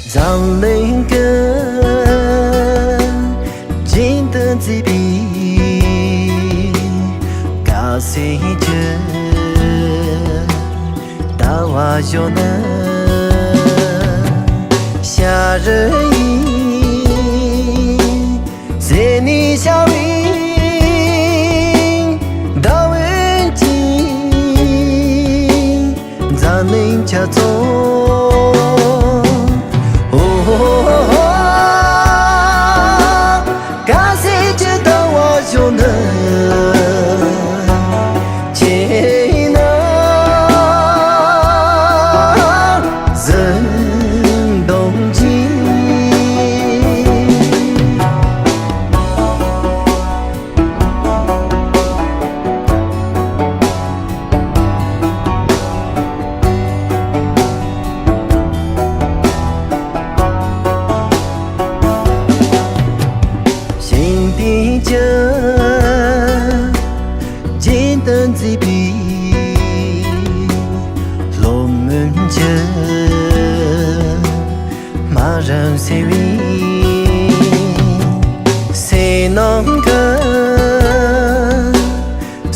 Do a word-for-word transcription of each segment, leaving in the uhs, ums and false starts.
འཛམ་གླིང་གི་རྒྱན་དུ་མཛེས་པའི་དཀར་ཟས་ཀྱི་ཟླ་བ་བཞུགས་ནས། ཤར་རི་ཡི་ཟེར་ནས་ཤར་བའི་ཟླ་འོད་ཀྱིས། འཛམ་གླིང་ཆ་ཚང་། ཨོ། དཀར་ཟས་ཀྱི་ཟླ་བ་བཞུགས་ནས། ཁྱེད་ནི་གཟིམ་དང་གཅིག། ཤིང་སྡོང་གི་རྒྱན་དུ་མཛེས་པའི་ལྷོ་མོན་གྱི་སྨན་རམས་ཟེར་བའི་ཟས་ནང་གི་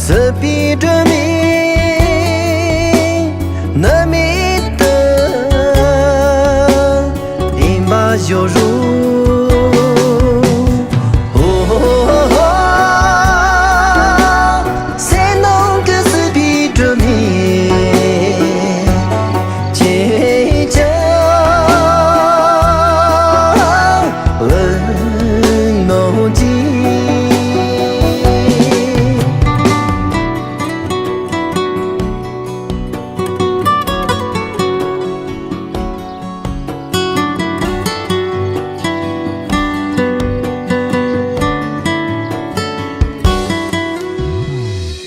སྲིད་པའི་སྒྲོན་མེ་ནི་མེད་དུ་ཡིན་པ་བཞིན་རུ། ཟས་ནང་གི་སྲིད་པའི་སྒྲོན་མེ། ཁྱེད་ཀྱང་ལེན་གནང་གྱིས།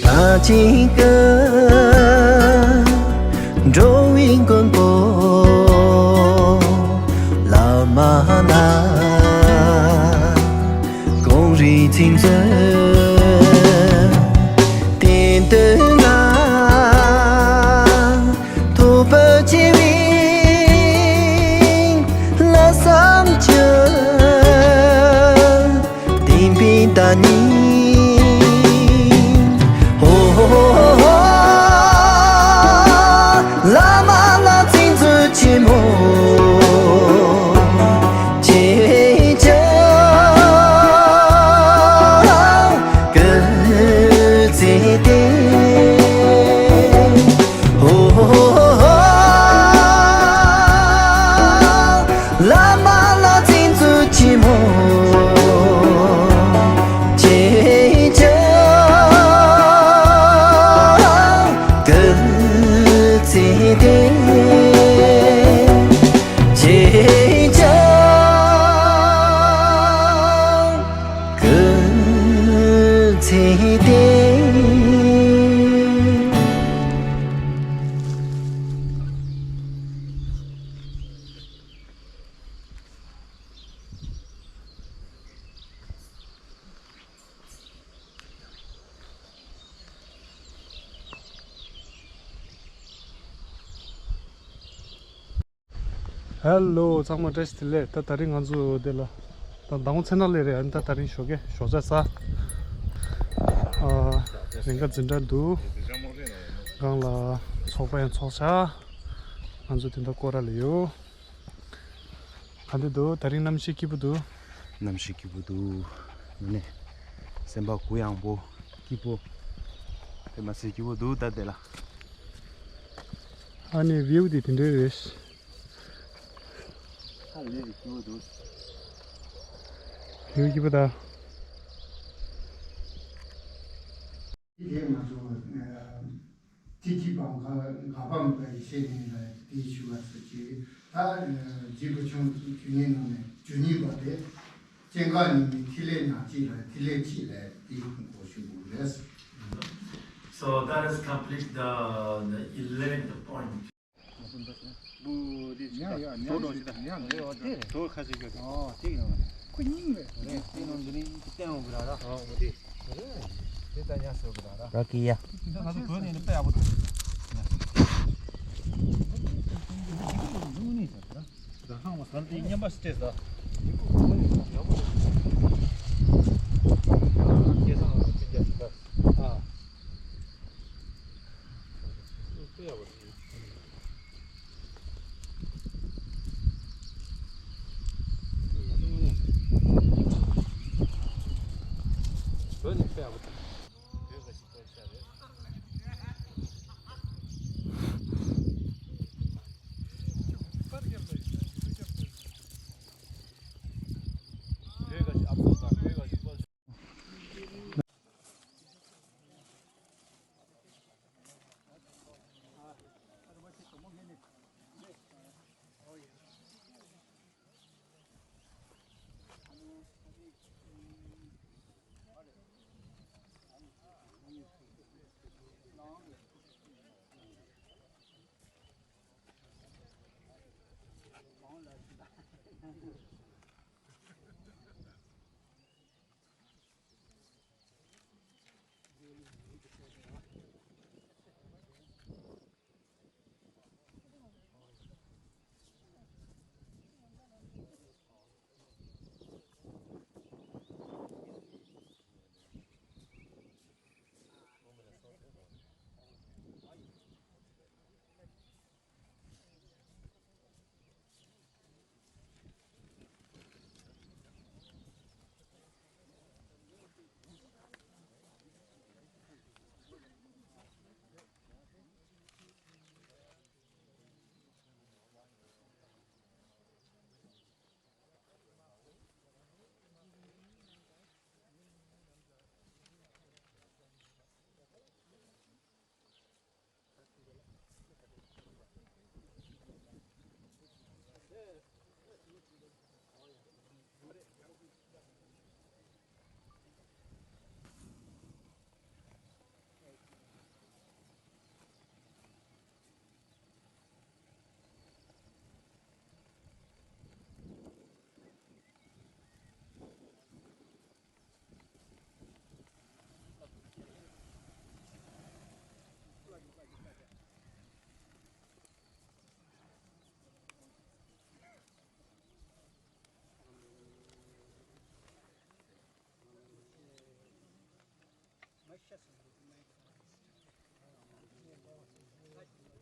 ད་ཅིག་གི་འགྲོ་བའི་མགོན་པོ་བླ་མ་ལ། གངས་རིའི་ཚིག་མཛོད་སྟེང་དུ་ང་ཐོག་པ་ཆེ་བའི་ལྷ་བསམ་གྱི་བསྟན་པའི་བདག་ཉིད། ཧོ། བླ་མ་ལ་ཚིག་མཛོད་ཆེན་མོ། ཁྱེད་ཀྱང་སྐུ་ཚེ་བརྟན། ཧོ། བླ་མ་ལ་ཚིག་མཛོད་ཆེན་མོ། ཁྱེད་ཀྱང་སྐུ་ཚེ་བརྟན། ཁྱེད་ཀྱང་སྐུ་ཚེ་བརྟན། ཧེ་ལོ། ཚང་མ་བཀྲ་ཤིས་བདེ་ལེགས། ད་དེ་རིང་ང་ཚོ་འདི་ལ་ད་མདང་དགོང་ཚེ་ནག་ལས་རེད། ཨ་ནི་ད་དེ་རིང་ཞོགས་ཀས་ཞོགས་ཇ་ཟ། ཨ། ལས་ཀ་འཛིན་གྲྭ་འདུག་སྒང་ལ་ཚོགས་པ་ཡང་ཚོགས་ཤག་ང་ཚོ་དེ་འདྲ་སྐོར་ར་ལ་ཡོད། ག་འདྲ་འདུག་ད་རིང་གནམ་གཤིས་སྐྱིད་པོ་འདུག་གནམ་གཤིས་སྐྱིད་པོ་འདུག་ཨ་ནི་སེམས་པ་གུ་ཡངས་པོ་སྐྱིད་པོ། དེ་མ་ཟད་སྐྱིད་པོ་འདུག་ད་དེ་ལ། ཨ་ནི་བིའུ་དེ་དེ་འདྲ་རེད། ཧ་ལས་པའི་སྐྱིད་པོ་འདུག་བིའུ་སྐྱིད་པོ་ད། དེ་ང་ཚོ་ཐིག་ཐིག་པའམ་ག་ག་པའམ་ག་ཡེ་ཤེས་ནི་ལ་དེའི་ཞུ་བ་སོགས་ཀྱིས་ད་རྗེ་བུ་ཆུང་དུས་ནས་ནང་ནས་བཅུ་གཉིས་པ་དེ་སྐྱེ་འགག་གཉིས་མེད་ཐིག་ལེ་ཉག་གཅིག་ལ་ཐིག་ལེ་གཅིག་ལ་དེའི་ཁུངས་སྐོར་ཞུ་དགོས་རེད། So that is complete the, the eleventh point. ཡ་ཡ་ཉག་ཞིག་ཡ་ཡ་དེ་རེད། ཁོ་སྙིང་རེད། རེད། དེ་ནང་འདི་ནས་བསྟན་འོང་གི་ར་ར། ཨོ་དེ་རེད། དེ་ལྟ་ཉག་ཟེར་གི་ར་ར། ར་གི་ཡ། ད་ང་ཚོ་བོད་ནས་ནི་དཔེ་ཡག་པོ་འདུག་ད་ཧང་བ། ང་ཚོ་མཉམ་པ་སྤྲད་ས། སྐལ་བཟང་ལགས་ལ་སྤུན་ཀྱག་ཞིག་ད། ཨ། དཔེ་ཡག་པོ་རེད། བོད་ནས་དཔེ་ཡག་པོ་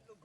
འདུག་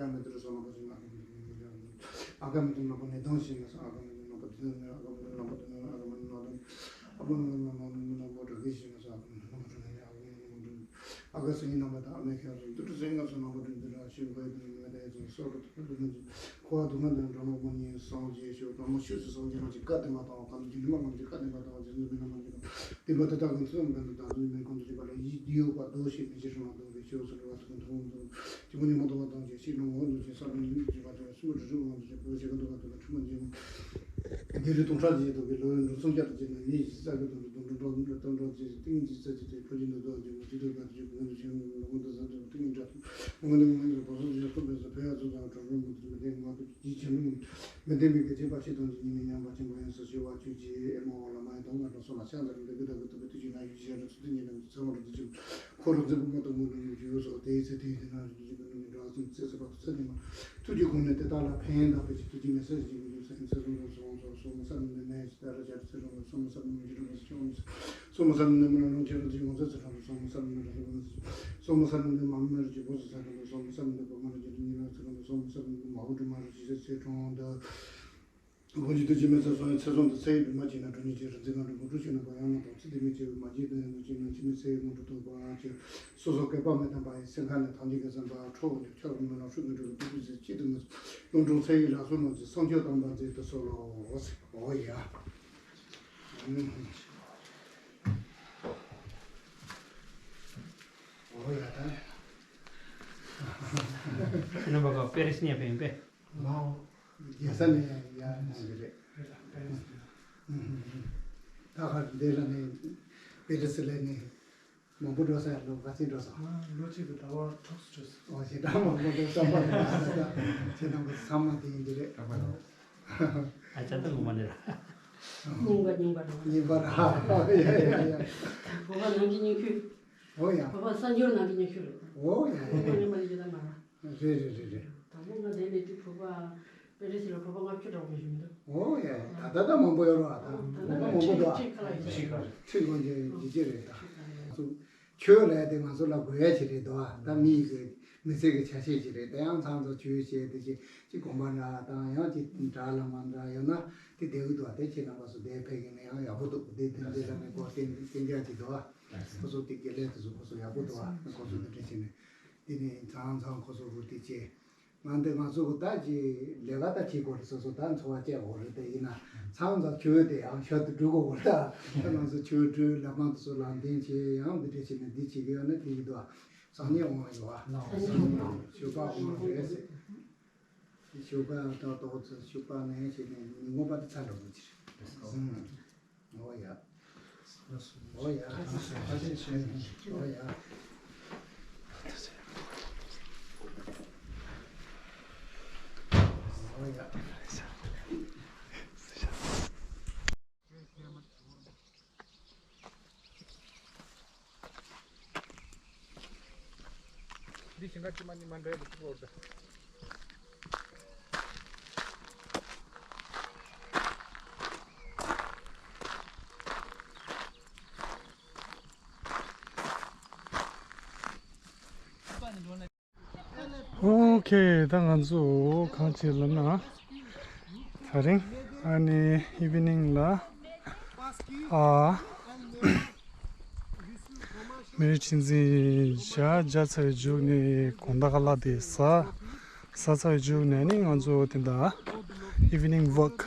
ཀ་མི་ཏྲ་སོགས་རྣམ་པ་ཅན་ལ་ཨ་ཀ་མི་ཏྲ་ཨ་ཀ་མི་ཏྲ་རྣམ་པ་ནད་གདོན་ཞེས་ང་སོགས། ཨ་ཀ་མི་ཏྲ་རྣམ་པ་བདུད་ནད། ཨ་ཀ་མི་ཏྲ་རྣམ་པ་བདུད་ནད། ཨ་ཀ་མི་ཏྲ་རྣམ་པ་བདུད་ནད། ཨ་ཀ་མི་ཏྲ་རྣམ་པ་དྲག་སྐྱེད་ཞེས་ང་སོགས། ཨ་ཀ་མི་ཏྲ་རྣམ་པ་དྲག་སྐྱེད་ཞེས་ང་སོགས། ཨ་ཀ་མི་ཏྲ་རྣམ་པ་བདུད་ནད། ཨ་ཀ་སེང་གེ་རྣམ་པ་དང་ཨ་མྱེས་ཁྱེད་རང་ཚོ་འདི་འདྲ་ཟེར་ང་སོགས་རྣམ་པ་བདུད་འདི་འདྲ་ཞེས་སོགས་སོགས་སུ་སྡུག་བསྔལ་ཅན། འཁོར་བ་སྡུག་བསྔལ་དང་འགྲོ་ལ་མ་ཉེས་སངས་རྒྱས་ཤོག། དང་པོ་ཆོས་སུ་སངས་རྒྱས་རྣམས་ཀྱི་བཀའ་བསྟན་པ་དང་། གང་དུ་རྗེ་བཙུན་མ་རྣམས་ཀྱི་བཀའ་བསྟན་པ་དང་། རྗེ་བཙུན་མི་རྣམས་ཀྱི་བསྟན་པ་དེ་དག་ཀུན་ཚུལ་བཟང་དོན་དུ་བདག་འཛིན་མེད་ཁོང་དུ་ཆུད་པ་ལ་ཡིད་འོས་པ་མདོ་ཞེས་མི་ཕྱེད་རང་ལ་འདོད་པའི་ཆོས་སུ་འགྲོ་བ་ཐུགས་མཐོང་དུ་ཇི་མ་ཉམས་མ་ཐོགས་པ་དང་། ཞེས་ལུང་ངོ་འདུ་ཞིང་ས་ལུང་ཉིད་དུ་བྱེད་པ་དང་། སྲིན་པོ་གྲུ་གསུམ་ངོ་འདུ་ཞིང་བུ་ཞེས་ཀུན་ཏུ་བ་དུ་ལ་ཁྲི་མ་འཇིག་རྒྱལ་རིགས་སྟོང་ཕྲག་གཅིག་ཐོག་གི་ལོ་ཡི་འབྲུ་སུམ་བརྒྱ་དང་བཅས་ནས་མི་ཡི་ས་གི་དོན་དུ་དུང་དུ་འགྲོ་དུང་དུ་འགྲོ་ཅེས་ཏིང་ངེ་འཛིན་རྩ་གཅིག་ཏེ་ཕོ་རྒྱུད་འདི་རྫོགས་ཀྱི་མུ་ཁྱི་དུ་བར་གྱི་མུ་ནི་ཆེན་མོ་མུ་ནི་ས་དུ་ཏིང་ངེ་འདྲ་མུ་ནི་མུ་ནི་བོ་སོ་ཞེས་ཁུ་བས་སོ་ཕོ་ཡ་ཚོ་དང་གྲོགས་རོགས་མུ་དུ་མི་ལྡན་ང་དུ་ཇི་ཆེན་མོ་མི་ལྡན་མི་དགེ་བྱེད་པ་ཤི་དང་ཇི་ཉི་མའི་ཉམས་པ་ཆེན་པོ་ཡོན་སོ་ཞི་བ་ཆུ་ཇི་ཨེ་མ་འོ་ལ་མ་ཡི་དང་ང་གྲོགས་སོ་ལ་ཤང་ཟ་རུ་འདི་གི་ད་གི་ཐུ་བི་ཐུ་ཇི་ན་ཡུ་ཇི་ཡ་རུ་ཚུ་ཏི་ཉི་ལམ་ཚུ་ཚང་བ་རུ་འདི་ཇི་མོ། འཁོར་རྫོགས་པའི་དངོས་དང་དངོས་དང་མྱུར་གྱི་འོད་སོགས་དེའི་ཚེ་དེའི་དེ་ན་རིགས་ཀྱི་ཀུན་ནས་འགྲོ་བ་སེམས་ཚེ་ཟད་པ་དང་ཚེ་ནས་མ་ཐུགས་ཀྱི་དགོངས་ནས་དེ་དག་ལ་ཕན་ཡོན་དག་པའི་ཆེད་དུ་ཀྱི་མེ་སེར་གྱི་ཡོད་སེམས་ཚེ་རུང་རུང་སོང་སོང་མ་སར་ནི་མེ་ཡི་ད་ར་ཅར་ཚེ་རུང་རུང་སོང་མ་སར་ནི་མི་འགྱུར་བ་སོང་མ་སོང་མ་སར་ནི་མི་ལ་ལོང་ཆེ་རུང་ཚེ་ཡོང་ཚེ་ཚེ་རུང་སོང་མ་སར་ནི་ར་རུང་སོང་མ་སར་ནི་མ་མི་རུ་ཅི་བོ་སོ་ས་རུང་སོང་མ་སར་ནི་བ་མ་རུ་ཅི་རུ་ཉི་ར་ཚེ་རུང་སོང་མ་སར་ནི་མ་བུ་དྲི་མ་རུ་ཅི་ཚེ་ཚེ་གྲོང་དུ། ལོ་རྒྱུས་དུ་ཇི་མེད་ཚེ་སོང་ཡང་ཚེ་སྲོང་དུ་ཚེ་ཡི་བི་མ་བྱིན་ན་གྲོ་ཉིད་ཅེས་རི་འཛིན་ང་འགྲོ་མགོ་དྲུག་ཤིག་ན་གོ་ཡང་ན་དང་ཚེ་དེ་མི་ཆེ་བའི་མ་བྱིན་དང་ཡང་ན་བྱིན་ན་ཅི་མི་ཚེ་ཡི་མུ་ཏུ་ཐུག་པ་ཅེས་སོ་སོ་བསྐལ་པ་མི་ཐམས་ཅད་པ་ཡི་སེམས་ཁ་ནས་ཐམས་ཅད་ཀྱི་སེམས་པ་ཁྲོ་བོ་འདི་ཆོག་མི་ལ་ཧྲུག་གི་འགྲོ་བའི་ཏུ་ཏུ་ཟེར་ཅི་དུ་མི་ཚོ་ཡོངས་གྲུབ་ཚེ་ཡི་ལ་སོ་ནོ་ཅེས་སངས་རྒྱས་དམ་པ་མཛད་དུ་གསོལ་ལོ་ཟེར། འོ་ཡ། འོ་ཡ་ད། ཁྱེད་རྣམ་པ་ག་པེ་རི་སི་ནས་ཕེབས་པས། མའོ། རྒྱལ་ས་ནས་ཡར་གནང་གི་རེད། ད་ག་འདི་ལ་ནི་པེ་རི་སི་ལ་ནི་མང་པོ་འགྲོ་ས་ལོ་ག་ཚོད་འགྲོ་སོང་། ལོ་གཅིག་གི་ཟླ་བ་དྲུག་ཙམ་འགྲོ་སོང་། ཨོ་ཞེ་དྲག་མང་པོ་འགྲོ་ས་པ་རེད། ད་ཁྱེད་རྣམ་པ་ཚང་མ་དེ་ཡིན་གྱི་རེད། ཨ་ཅག་ཏུ་ངོ་མ་ནི་ར། རྙིང་པ་རྙིང་པ་རེད། རྙིང་པ་ར། ཡ་ཡ་ཡ། བོད་པ་ནང་གི་རྙིང་ཤོས། ཨོ་ཡ། བོད་པ་གསར་འབྱོར་ནང་གི་རྙིང་ཤོས་རེད། ཨོ་ཡ་ཡ། བོད་པ་རྙིང་པ་ནི་ཅི་ད་མ་ར། རེད་རེད་རེད་རེད། དང་པོ་ང་དེ་ནས་དུས་བོད་པ་པེ་རི་སི་ལ་བོད་པ་ལྔ་བཅུ་འདྲ་བོ་ཞིག་མི་འདུག་ཨོ་ཡ་ཡ། ད་ལྟ་ད་མང་པོ་ཡོད་རེད་བ། ད་ད་ལྟ་མང་པོ་འདུག་ཨ། ཁྲི་ཁྲི་ཁྲི་ཁྲི་ཁོ་འཇིགས་འཇིགས་ཀྱི་རེད་ད། ཆོས་ལས་དེ་ང་ཚོ་ལ་དགོས་ཡ་ཅིག་རེད་དོ། ད་མི་ཡི་གི་མི་ཚེ་གི་ཆ་ཤས་ཅིག་རེད། དེ་ཡང་ཚང་ཚོ་ཆོས་བཤད་དེ་ཅིག་ཅིག་དགོན་པ་འདྲ་དང་ཡང་ཅིག་གྲྭ་བླ་མ་འདྲ་ཡོད་ན་དེ་བསྡད་གི་འདུག་དེ་ཁྱེད་རྣམ་པ་ཚོ་དེ་ཕེབས་ཀྱི་ནས་ཡང་ཡག་པོ་འདུག་དེ་དེ་འདྲ་ལ་ནས་ཁོ་བསྟན་བསྟན་རྒྱ་ཅིག་འདུག་ཁོ་ཚོ་དེ་དགེ་ལས་དེ་ཚོ་ཁོ་ཚོ་ཡག་པོ་འདུག་ཁོ་ཚོ་དེ་འདྲ་བྱས་ནས་དེ་ནས་ཚང་ཚང་ཁོ་ཚོ་གུར་དེ་བྱས། ང་འདི་ང་ཚོ་གི་ད་ཅི་ལས་ཀ་ད་བྱེད་དགོས་རེད། སོ་སོ་ད་འཚོ་བ་སྐྱེལ་དགོས་རེད། དེ་ཡིན་ན་ཚང་ཚང་ཆོས་དེ་ཡང་ཞབས་ཏུ་སྒྲུབ་དགོས་རེད། ད་ང་ཚོ་ཆོས་སྒྲུབ་ལས་ཁང་དུ་སོ་ལམ་སྟོན་བྱེད་ཡང་འདི་འདྲ་བྱས་ནས་འདི་བྱེད་ཀྱི་ཡོད་ན་དེ་ཡིན་དུ་སང་ཉིན་འོང་ཡོད་ཨ། སང་ཉིན་ཞོགས་པ་འོང་རེད་ཟེར། དེ་ཞོགས་པ་ད་ཏོག་ཙམ་ཞོགས་པ་ནས་བྱས་ནས་ཉིན་གུང་པ་དེ་ཚར་འགྲོ་དགོས་ཀྱི་རེད། ཨོ་ཡ། ཨོ་ཡ། ཨོ་ཡ། ཨོ་ཡ། འདི་ཞིང་ཁ་ཅི་མ་ནི་མ་འདྲ་བའི་ཐུག་འོར་ད། ཨོ་ཁེ། ད་ང་ཚོ་གང་བྱེད་ལབ་ན། ད་རིང་ཨ་ནི་ཨི་ཝི་ནིང་ལ་ཨ་མི་རིགས་ཁྲི་འཛིན་ཞག་བརྒྱ་ཚར་བའི་མཇུག་ནས་དགོང་དག་ཁ་ལག་དེ་ཟ། ཟ་ཚར་བའི་མཇུག་ནས་ནི་ང་ཚོ་དེ་འདྲ་ཨི་ཝི་ནིང་ཝོག་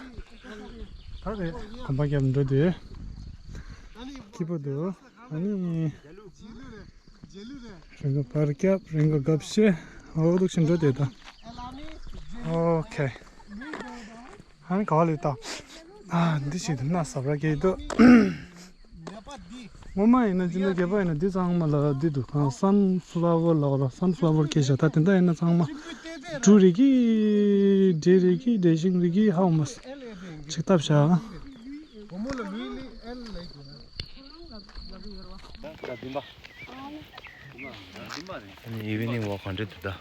ད་རེད་གོམ་པ་རྒྱབ་འགྲོ་དུས་སྐྱིད་པོ་འདུག་ཨ་ནི། རིང་ག་བར་སྐྱབས་རིང་ག་དགའ་བཤད་འོ་འདུག་ཕྱིན་འགྲོ་དེ་ད། ཨོ་ཁེ། ཨ་ནི་ག་བ་ལས་ད། ཨ་འདི་ཞིག་ཏུ་སྣ་ཟབ་ར་སྐྱེས་འདུག་སྔོན་མ་ཡིན་ན་སྤྱི་ཟླ་བརྒྱད་པ་ཡིན་ན་འདི་ཚང་མ་ལ་འདི་འདུག་གང་སན་ཕ་ལ་ཝར་ལ་བར་སན་ཕ་ལ་ཝར་སྐྱེས་བཞག་ད་དེ་འདྲ་ཡིན་ན་ཚང་མ་འབྲུ་རིགས་ཀྱི་འབྲས་རིགས་ཀྱི་འབྲས་ཞིང་རིགས་ཀྱི་ཧའོ་མ་ཅིག་བཏབ་བཞག་ཨ་ནི་ཨི་ཝི་ནིང་ཝོག་ག་འདྲ་འདུག་ད།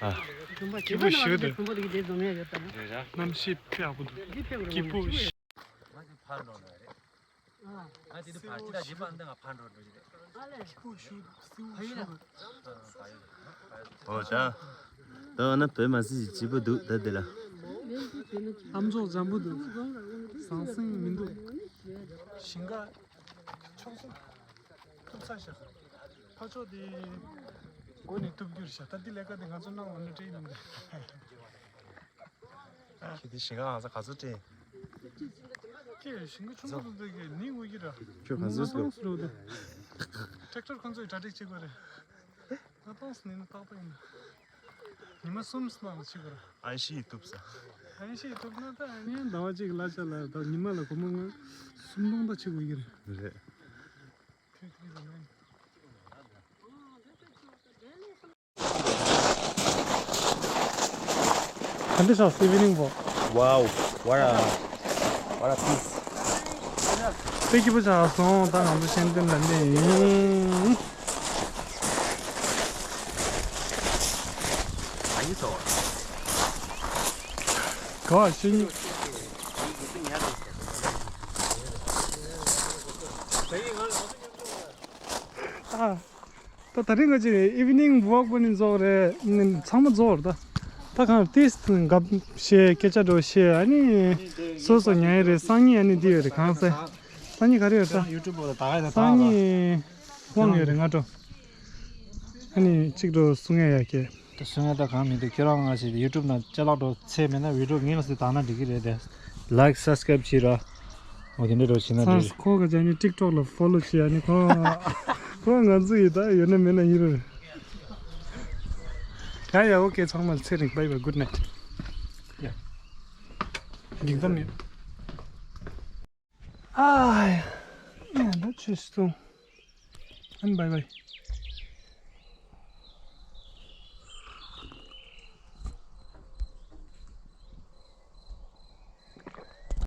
ཨ། སྐྱིད་པོ་ཞེ་པོ་འདུག་གནམ་གཤིས་ཕལ་ཡག་པོ་འདུག་སྐྱིད་པོ་ཞེ། ང་དེ་དུས་ཕར་ཅི་ད་རྗེས་ཕར་འདི་ང་ཕར་འགྲོ་འགྲོ་གི་རེད། ཨོ་ད། ད་འོ་ན་བོད་མ་སྲིད་ཅིག་སྐྱིད་པོ་འདུག་ད་འདི་ལ། ལྷམ་ཚོགས་འཇམ་པོ་འདུག་ཟང་ཟིང་མི་འདུག་ཞིང་ཁ་ཕྱོགས་སུ་ཐུབ་ས་ཤག་ཕ་ཕྱོགས་དེ་སྒོ་ནས་ཐུབ་རྒྱུ་རེད་ཤག་ད་འདི་ལས་ཀ་དེ་ང་ཚོ་གནང་འོང་ན་སྤྲད་མི་འདུག་ཁྱེད་དེ་ཞིང་ཁ་གང་ས་ག་ཚོད་སྤྲད། ཁྱེད་ཞིང་ཁ་ཆུང་ཆུང་ཚོ་གི་ནི་དངོས་ཀྱི་ར། ཁྱོད་ག་ཚོད་སློབ། ཊེག་ཊར་ཁོང་ཚོས་གྲ་སྒྲིག་བྱེད་དགོས་རེད། ང་ཏོང་སི་ནི་ནི་ཏག་ཏག་ཡིན། ཉི་མ་གསུམ་སྣང་ལ་བྱེད་དགོས་ར། ཨན་ཤི་ཡི་གཏུབ་ས། གང་ཞིག་ཐུབ་ན་ད་ངས་ཟླ་བ་གཅིག་གི་གླ་ཆ་ལ་ད་ཉི་མ་ལ་སྒོར་མོ་ང་སུམ་སྟོང་ད་ཆེ་དགོས་ཀྱི་རེད། རེད། ག་འདྲ་ཆགས་སོང་evening walk? Wow, what a, what a peace. དཔེ་སྐྱིད་པོ་ཆགས་སོང་། ད་ང་ཚོ་ཤེས་ལྡན་ལ་གནས་ཡིན། ག་བ་ཤེས་ཉིན། ཨ། ད་ད་རིང་ང་ཚོ་evening walk པོ་ནི་རྫོགས་རེད། ཚང་མ་རྫོགས་རེད་ད། ད་གང་ཏིས་འགབ་བཤད་སྐད་ཆ་འགྲོ་བཤད་ཨ་ནི་སོ་སོ་ཉལ་ཡ་རེད། སང་ཉིན་ཨ་ནི་འདི་ཡོད་རེད། གང་ཟེར། སང་ཉིན་ག་རེ་ཡོད་ད། ཡུ་ཊུབ་པོ་ད་ག་ཡ་ད་སང་ཉིན་དབང་ཡོད་རེད་ང་འགྲོ། ཨ་ནི་གཅིག་འགྲོ་གསུང་ཡ་ཡ་ཁྱེད། ད་གསུང་ཡ་ད་གང་མི་འདུག་ཁྱེད་རང་ང་ཞིག་ཡུ་ཊུབ་ནང་ཅ་ལག་འགྲོ་ཚད་མེད་ན་བི་ཌིའོ་ངེས་ལ་སི་བཏང་ན་འགྲིག་གི་རེད་དེ། ལའིཀ་སབ་སི་ཀ་རའིབ་བྱེད་ར། འོ་དེ་འདྲ་འགྲོ་བྱེད་ན་འགྲིག་ཚང་ཁོ་ག་ཅག་ནི་ཊིག་ཊོག་ལ་ཕོ་ལོ་བྱེད་ཡ་ནི་ཁོ། ཁོ་ང་ཚོ་ཡི་ད་ཡོད་ན་མེད་ན་ཡིན་རུང་། ཡ་ཡ་ཨོ་ཀེ་ཚང་མ་ཚེ་རིང་bye bye good night. ཡ། འགྲིག་གམ་ཡ། ཨ་ཡ། ད་ཆོས་སོང་། ཨན་bye bye.